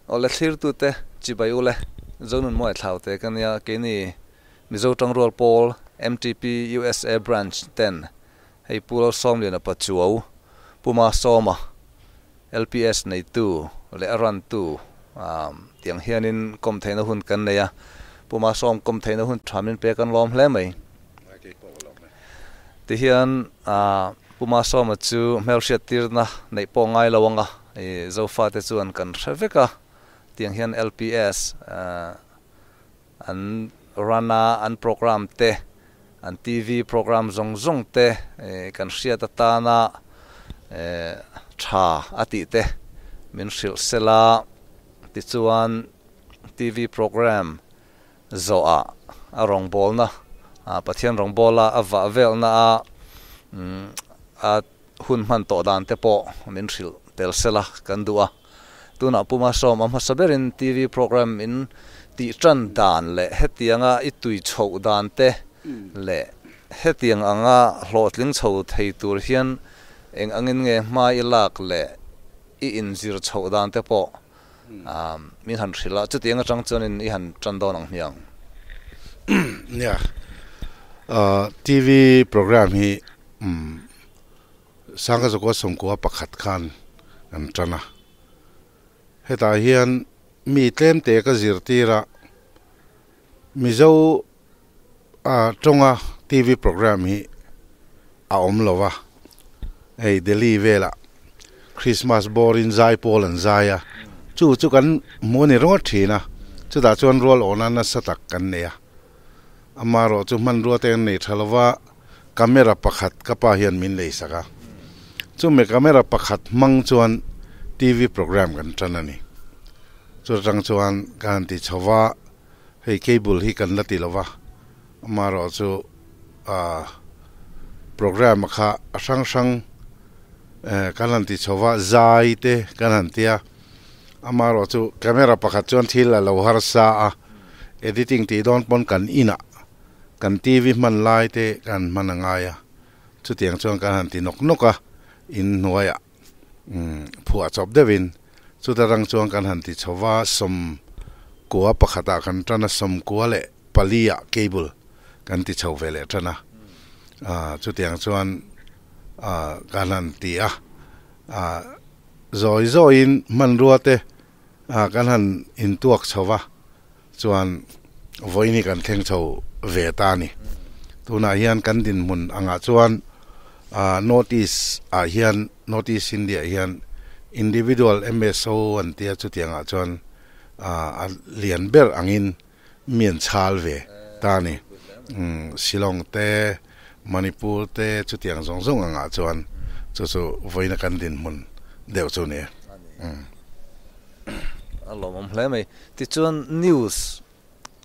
Awle thlirtute chibai ule Zonunmawi Thlaute ka nia keini Mizo Tangrual Pawl MTP USA Branch ten hei Pu Lalsawmliana Pachuau Puma Sawma LPS neitu leh a rantu tiang hianin kawm theihna hun kan nei a, Puma Sawm kawm theihna hun tha min pek an lawm hle mai. Tihian Puma Sawma chu hmelhriattirna neih pawh ngai lo anga Zofate chuan kan hre vek a, tiang hian LPS an run a, an program te, an TV program zawng zawng te kan hriat atana tha a tih te min hrilh sela, tichuan TV program zawhah a rawngbawlna, Pathian rawngbawla a vah velna a a hun hman tawh dan te pawh min hrilh tel sela kan duh a. Tunah Puma Sawm a hmasa berin TV program in tih tan dan leh hetianga i tui chhoh dan te leh hetiang anga hlawhtling chho thei tur hian eng angin nge hma i lak leh i inzir chhoh dan te pawh min han hrilh a, chutiang atang chuanin i han tan dawn ang hmiang. Nia, TV program hi Sangha Zakua Sawmkua pakhat khan kan tan a, hetah hian mi tlem te ka zirtir a, Mizo tawnga TV program hi a awm lo va, hei Delhi velah Christmas bawrin zai pawl an zai a, chu chu kan hmu a ni ringawt thin a, chutah chuan rual awhna nasa tak kan nei a, amaherawh chu hmanrua te kan nei tha lo va, camera pakhat ka pa hian min lei sak a, chumi camera pakhat hmang chuan TV program kan tan a ni, chu atang chuan ka han ti chho va. Hei cable hi kan la ti lo va, amaherawh chu ah program kha a hrang hrang eh kan han ti chho va, zai te kan han ti a, amaherawh chu camera pakhat chuan thil a lo harsa a, editing tih dawn pawn kan inah kan TV hman lai te kan hman a ngai a, chutiang chuan kan han ti nawk nawk a inhnuaiah. Phuah chawp deuhin chuta rang chuan kan han ti chho va, sawmkua pakhatah kan tan a, sawmkua leh paliah cable kan ti chho ve leh tan a, chutiang chuan kan han ti a, zawi zawiin hmanrua te kan han intuak chho va, chuan vawiin hi kan thleng chho ve ta a ni. Tunah hian kan dinhmun angah chuan ah North East ah hian North East India ah hian individual MSO an tia chutiangah chuan ah a lian ber angin mi an chhal ve ta a ni. Umm Shillong te Manipur te chutiang zawng zawng angah chuan chu chu vawiina kan dinhmun deuh chu a ni. Umm. A lawmawm hle mai. Tichuan news,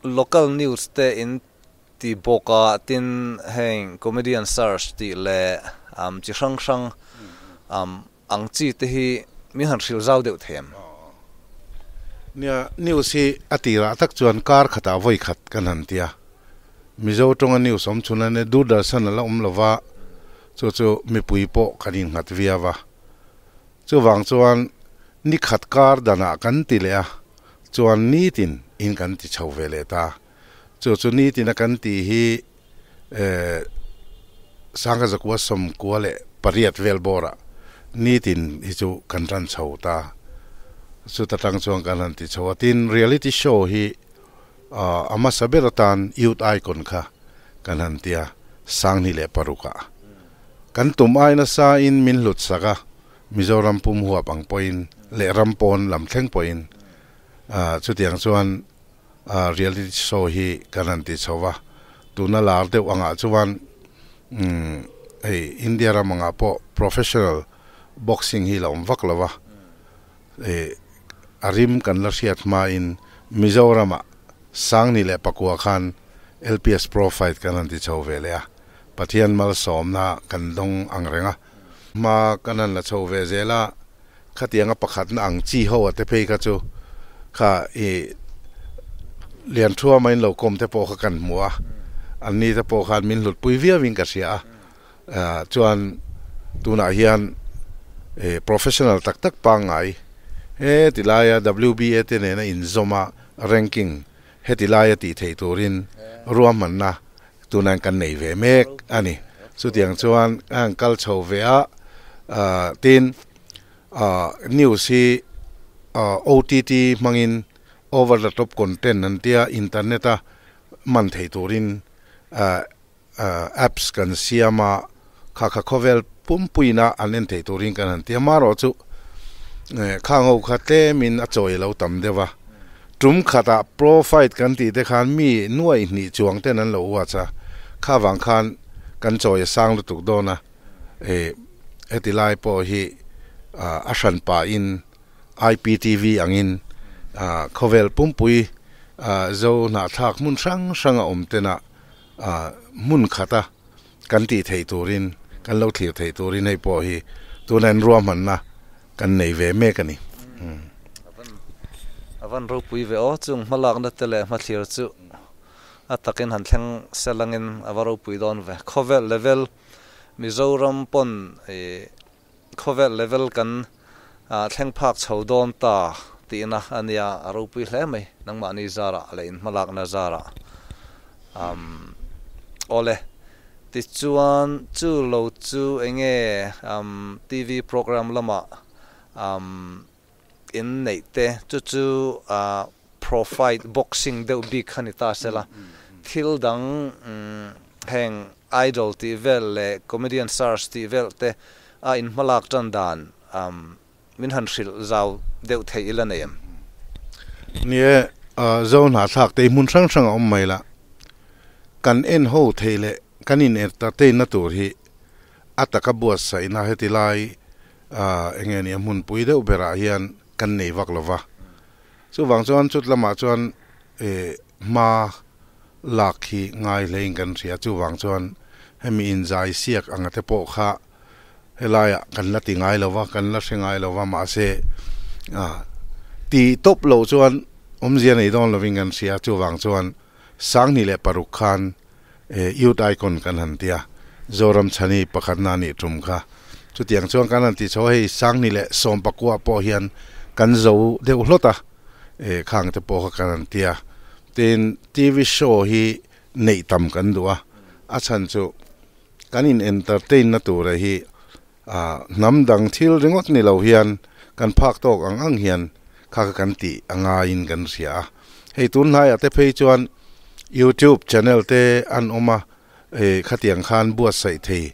local news te in ti bawk a, tin heng comedian search tih leh um chi hrang hrang um ang chi te hi min han hrilh zau deuh thei em? Nia, news hi a tirah tak chuan kar khatah vawi khat kan han ti a. Mizo tawnga news awm chhun a nia, Doordarshan a la awm lova, chu chu mipui pawh kan innghat viau a. Chuvang chuan ni khat kar danah kan ti leh a, chuan nitin in kan ti chho ve leh ta. Chu chu nitin a kan tih hi eh Sangha Zakua Sawmkua leh pariat vel bawrah nitin hi chu kan ran chho ta. Chuta tang chuan kan han ti chho a, tin reality show hi a hmasa ber atan Youth Icon kha kan han ti a, Sanghnih leh parukah. Kan tum ai nasa in min hlut sak a, Mizoram pum huap ang pawhin leh ram pawn lam thleng pawhin chutiang chuan reality show hi kan han ti chho va, tuna lar deuh angah chuan hei India ram angah pawh professional boxing hi la awm vak lo va, a rim kan la hriat hmain Mizoramah Sangni leh Pakua khan LPS Pro Fight kan han ti chho ve leh a. Pathian malsawmna kan dawng ang reng a, hma kan han la chho ve zel a, khatianga pakhatna ang chi ho a te phei kha chu kha i lian thua mai in lo kawm te pawh kha kan hmu a, an ni te pawh khan min hlut pui viau in ka hria a, chuan tunah hian professional tak tak pangngai He tilaia WBA te nena inzawma ranking heti laia tih theih turin ruahmanna tunan kan nei ve mek a ni. Chutiang chuan a han kal chho ve a, tin news hi OTT hmangin over the top content an tia internet a man theih turin apps kan siam a, kha kha khawvel pumpuina an en theih turin kan han ti a. Amaherawhchu khang ho kha tlemin a chawi lo tam deuh a, tum khatah pro fight kan tih te khan mi nuai hnih chuang ten an lo watch a, kha vang khan kan chawi a sang lutuk dawn a, heti lai pawh hi a hran pahin IPTV angin khawvel pumpui zo hnahthlak hmun hrang hranga awm tena hmun khata kan tih theih turin, kan lo thlir theih turin hei pawh hi tuna in ruahmanna kan nei ve mek a ni. A van ropui ve aw, chung hmalakna te leh hmathlir chu a takin han thleng selangin a va ropui dawn ve. Khawvel level Mizoram pawn khawvel level kan thleng phak chho dawn ta tihna a nia, a ropui hle mai nangmahni zarah leh in hmalakna zarah. Umm awle, tichuan chu lo chu enge umm TV program lamah umm in neih te chu chu ah profile boxing deuh bik kha ni ta sela, thil dang umm heng idol tih vel leh comedian search tih vel te a in hmalak tan dan umm min han hrilh zau deuh theih ila nei em? Ni e, zo hnahthlak te hi hmun hrang hrang a awm mai la, kan en ho theih leh kan in entertain na tur hi a taka buatsaihna heti lai eng nge ni a hmunpui deuh berah hian kan nei vak lo va. Chuvang chuan chut lamah chuan hma lak hi ngai hlein kan hria. Chuvang chuan hemi inzai siak anga te pawh kha helaiah kan la ti ngai lo va, kan la hre ngai lo va, mahse ti tawp lo chuan awmzia nei dawn lovin kan hria. Chuvang chuan 2006 khan Youth Icon kan han ti a, Zoram Chhani pakhatna a nih tum kha. Chutiang chuan kan han ti chho a, hei 2019 pawh hian kan zo deuh hlawt a, khang te pawh kha kan han ti a. Tin, TV show hi neih tam kan duh a, a chhan chu kan in entertain na tura hi hnam dang thil ringawt ni lo hian kan phak tawk ang ang hian kha kha kan tih a ngaiin kan hria a. Hei tun hnaiah te phei chuan YouTube channel te an awm a, khatiang khan buatsaih thei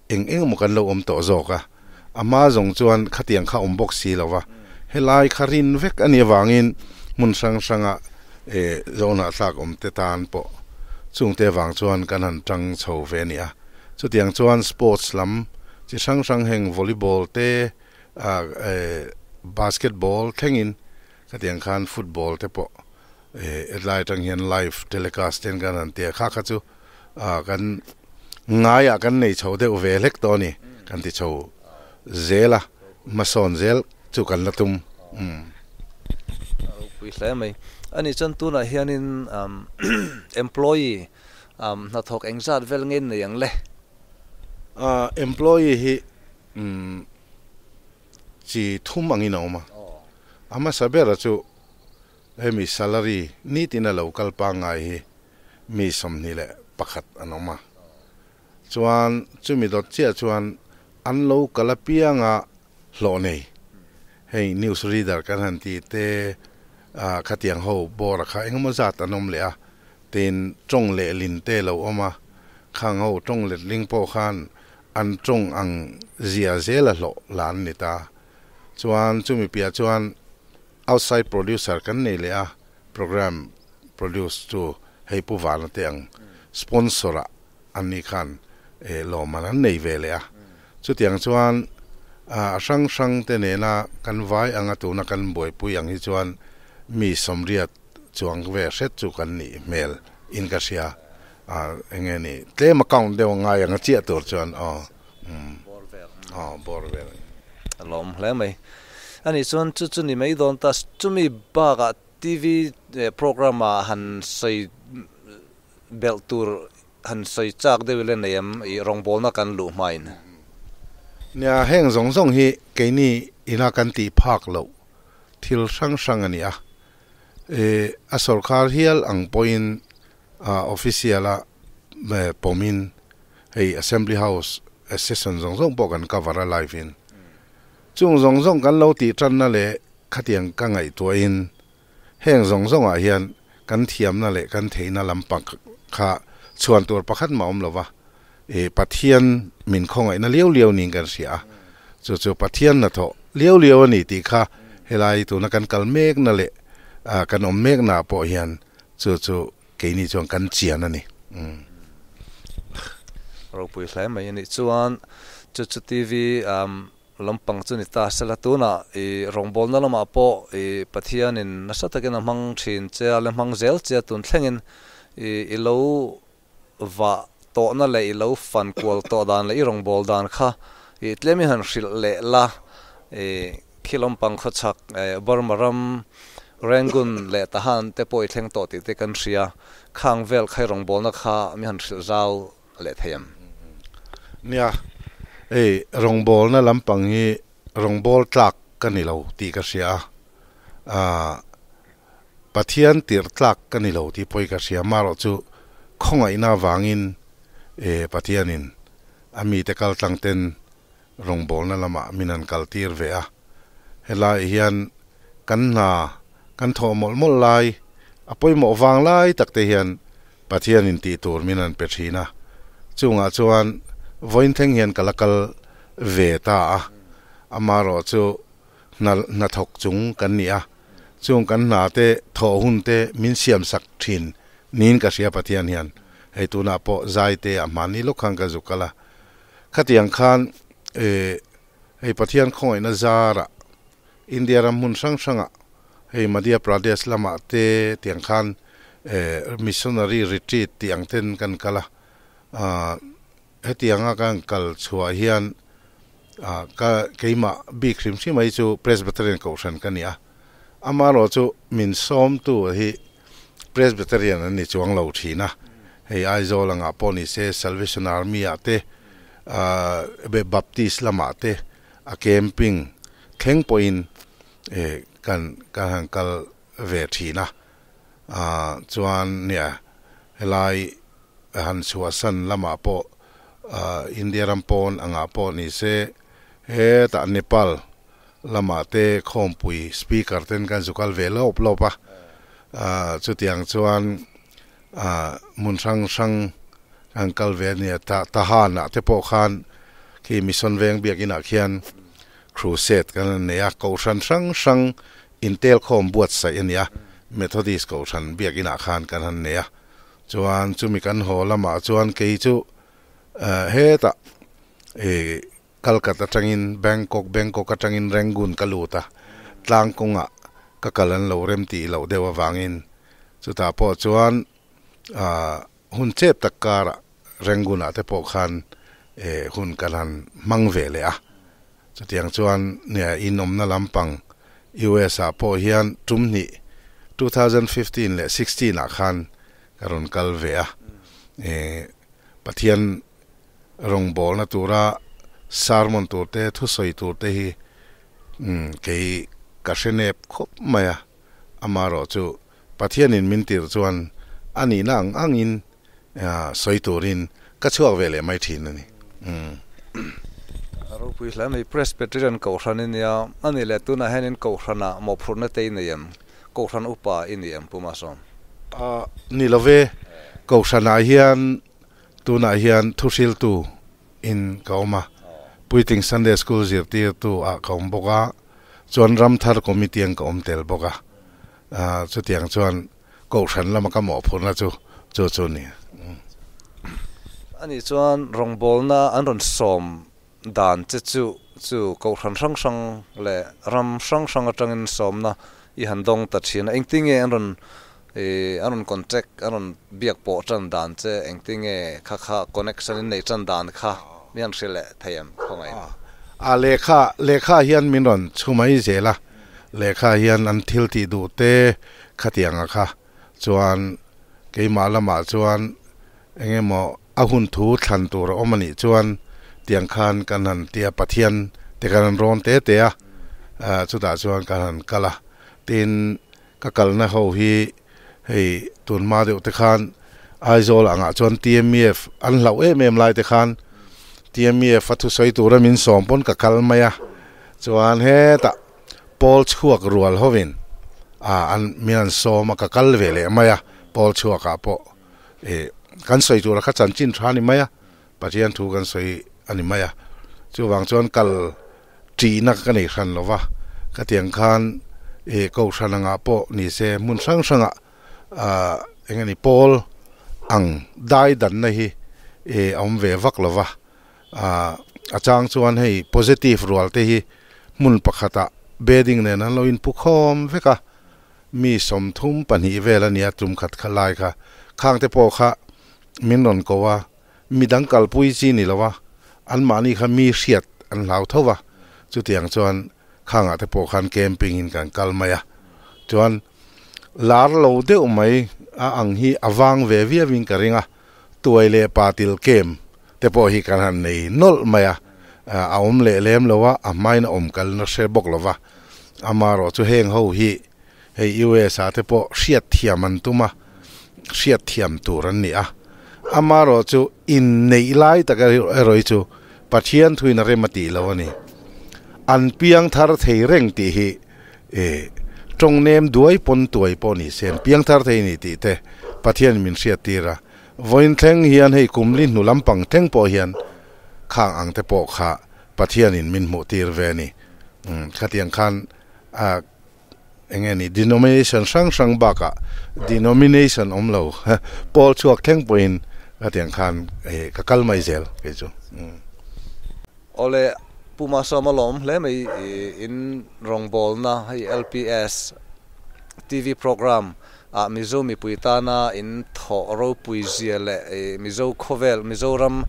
eng eng emaw kan lo awm tawh zawk a. A hma zawng chuan khatiang kha awm bawk si lo va, helai kha rin vek a nih avangin hmun hrang hranga zohnahthlak awm te tan pawh chungte avang chuan kan han tang chho ve a ni a. Chutiang chuan sports lam chi hrang hrang heng volleyball te, basketball thlengin khatiang khan football te pawh hetlai atang hian live telecast ten kan han tia kha kha chu kan ngaiah kan nei chho deuh ve hlek tawh a ni kan ti chho zel a, hmasawn zel chu kan la tum. A ropui hle mai. Ani chuan tunah hianin employee Hnathawk engzat vel nge nei ang le? Employee hi chi thum angin a awm a, a hmasa bera chu hemi salary nitin a lo kal pangngai hi mi 21 an awm a, chuan chumi dawt chiah chuan an lo kal apianga hlawh nei, hei news reader kan han tih te khatiang ho bawra kha engemaw zat an awm leh a, Tin, tawng lehlin te lo awm a, khang ho tawng letling pawh khan an tawng ang zia zel a hlawh la an ni ta. Chuan chumi piah chuan outside producer kan nei leh a, program produce tu hei Pu Vana te ang sponsor ah an ni khan lawmman an nei ve leh a. Chutiang chuan a hrang hrang te nena kan vai anga tuna kan buaipui ang hi chuan mi 80 chuang ve hret chu kan nih hmel in ka hria a enge ni tlem account deuh a ngai ang a chiah tur chuan aw umm aw bawr vel. A lawm hle mai. Ani chuan chu chu ni mai dawn ta chumi bakah TV program ah han sawi belh tur han sawi chak deuh ila nei em i rawngbawlna kan luh hmain. Nia heng zawng zawng hi keini ina kan tih phak loh. thil hrang hrang a ni a. E a sorkar hial ang pawhin official a pawmin hei Assembly House session zawng zawng pawh kan cover a live in. Chung zawng zawng kan lo tih tanna leh khatiang ka ngaihtuahin heng zawng zawngah hian kan thiamna leh kan theihna lampang kha chhuan tur pakhat mah awm lova e Pathian min khawngaihna liau liau niin kan hria a. Chu chu Pathian hnathawh liau liau a ni tih kha helai tuna kan kal mekna leh kan awm meknaah pawh hian chu chu keini chuan kan chian a ni. Ropui hle mai a nih chuan chu chu TV lampang chu ni ta sela tunah i rawngbawlna lamah pawh i Pathianin nasa takin a hmang thin che a, la hmang zel che a tun thlengin i i lo vah tawhna leh i lo fan kual tawh dan leh i rawngbâwl dan kha i tlem i han hrilh leh la. I khi lampang khawchhak Burma ram Rangoon leh Tahan te pawh i thleng tawh tih te kan hria. Khang vel kha i rawngbâwlna kha mi han hrilh zau leh thei em? Nia, hei rawngbâwlna lampang hi rawngbâwl tlâk ka ni lo tih ka hria a. Pathian tirh tlak ka ni lo tih pawh hi ka hria, marawh chu khawngaihna avangin e Pathianin a mite kal tlang ten rawngbawlna lamah min han kal tir ve a. Helaiah hian kan hna kan thawh mawlh mawlh lai, a pawimawh vang lai tak te hian Pathianin tih tur min han pe thin a, chungah chuan vawiin thleng hian ka la kal ve ta a, amarawh chu hna hnathawk chung kan ni a, chung kan hna te thawh hun te min siam sak thin niin ka hria Pathian hian hei tunah pawh zai te a hmani lawk khan ka zuk kal a, khatiang khan eh hei Pathian khawngaihna zarah India ram hmun hrang hrangah hei Madhya Pradesh lamah te tiang khan eh missionary retreat tih ang ten kan kal a, ah hetianga kan kal chhuah hian Ka keimah bik hrim hrim mai chu Presbyterian Kohhran ka ni a, amaherawh chu min sawmtu hi Presbyterian an ni chuang lo thin a, hei Aizawl angah pawh ni se Salvation Army ah te Baptist lamah te a camping thleng pawhin kan kan han kal ve thin a, chuan nia helai han chhuahsan lamah pawh India ram pawn angah pawh ni se hetah Nepal lamah te khawmpui speaker ten kan zu kal ve lawp lawp a, chutiang chuan hmun hrang hrang kan kal ve a nia. Tahan ah te pawh khan khi Mission Veng biakin ah khian crusade kan han nei a, kohhran hrang hrang intelkhawm buatsaih a ni a, Methodist kohhran biakin ah khan kan han nei a. Chuan chumi kan haw lamah chuan kei chu hetah ih Calcutta atangin Bangkok, Bangkok atangin Rangoon ka lut a, tlang kawngah ka kal an lo rem tih loh deuh avangin chutah pawh chuan hun chep tak karah Rangoon ah te pawh khan hun kan han hmang ve leh a. Chutiang chuan nia inawmna lampang US ah pawh hian tum hnih 2015 leh 16 ah khan ka rawn kal ve a. Pathian rawngbawlna tura sermon tur te thusawi tur te hi kei ka hre nep khawp mai a. Amaherawh chu Pathianin min tirh chuan a nihna ang angin sawi turin ka chhuak ve leh mai thin a ni. A ropui hle mai. Presbyterian Kohhran i nia, a nih leh tunah hianin Kohhranah mawhphurhna te i nei em? Kohhran upa i ni em Pu Masawm? Ni lo ve. Kohhranah hian tunah hian thuhriltu in ka awm a, Puitling Sunday School zirtirtu ah ka awm bawk a, chuan Ramthar Committee ang ka awm tel bawk a. Chutiang chuan Kohhran lama ka mawhphurhna chu chu chu ni. Ani chuan rawngbawlna an rawn sawm dan che chu chu Kohhran hrang hrang leh ram hrang hrang atangin sawmna i han dawng ta thin a. Engtinge an rawn an rawn contact an rawn biak pawh tan dan che engtinge kha kha connection in neih tan dan kha mi han hrilh leh thei em khawngaih? A lehkha lehkha hian min rawn chhu mai zel a. Lehkha hian an thil tih duh te khatianga kha chuan keimah lamah chuan eng emaw a hun thu thlan tur a awm a nih chuan tiang khan kan han tia Pathian te kan han rawn te te a, chutah chuan kan han kal a. Tin, ka kalna ho hi hei tunhma deuh te khan Aizawl angah chuan TMEF an hlauh em em lai te khan TMEF a thusawi tura min sawm pawn ka kal mai a, chuan hetah pawl chhuak rual hovin ah an min an sawm a ka kal ve leh mai a, pawl chhuakah pawh ih kan sawi tura kha chanchin tha a ni mai a, Pathian thu kan sawi a ni mai a, chuvang chuan kal ṭihna ka nei hran lo va, ka tiang khan ih kohhran angah pawh ni se hmun hrang hrangah ah eng nge ni pawl ang dai danna hi ih a awm ve vak lo va, ah a chang chuan hei positive rual te hi hmun pakhatah bedding nen an lo inpu khawm vek a, mi 32 vel a nia tum khat kha lai kha khang te pawh kha min rawn ko a. Midang kalpui chi ni lo a, anmahni kha mi hriat an hlau tho va, chutiang chuan khangah te pawh khan camping in kan kal mai a, chuan lar lo deuh mai a ang hi a vang ve viau in ka ring a, tuai leh patil camp te pawh hi kan han nei nawlh mai a, a awm leh lem lo a, a hmain a awm kal na hre bawk lo va, amaherawh chu heng ho hi Hei US ah te pawh hriatthiam an tum a, hriatthiam tur an ni a. Amaherawh chu inneih lai tak erawh hi chu Pathian thuin a rem a tih lo a ni. An piang thar thei reng tih hi tawng nem duai pawn tuai pawh ni se an piang thar thei ni tih te Pathianin min hriattir a. Vawiin thleng hian hei kum li hnu lampang thleng pawh hian khang ang te pawh kha Pathianin min hmuhtir ve a ni. Khatiang khan Eng nge ni denomination hrang hrang bakah denomination awm lo pawl chhuak thleng pawhin ka tiang khan ka kal mai zel kei chu. Awle Pu Masawma lawm hle mai in rawngbawlna hei LPS TV program ah Mizo mipui tana in thawh ropui zia leh Mizo khawvel Mizoram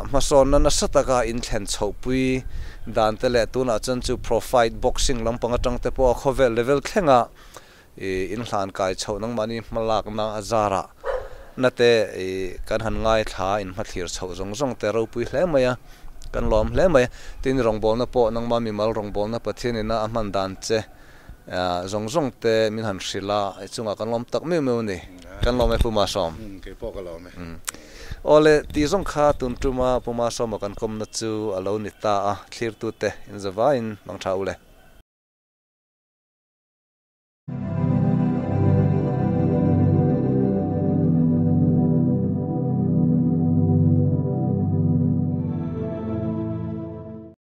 hmasawnna nasa taka in thlen chhohpui dan te leh tunah chuan chu pro fight boxing lampang atang te pawh a khawvel level thlenga in hlan kai chhoh nangmahni hmalakna a zarah na te kan han ngaithla in hmathlir chhoh zawng zawng te ropui hle mai a kan lawm hle mai tin rawngbawlna pawh nangmah mimal rawngbawlna Pathian ina a hman dan che Zawng zawng te min han hrilh a, i chungah kan lawm tak meuh meuh a ni. Kan lawm e Pu Masawm. Kei pawh ka lawm e. Awle, tih zawng kha tun tuma Pu Masawma kan kawmna chu a lo ni ta a, thlirtute in zavaiin hmang tha u le.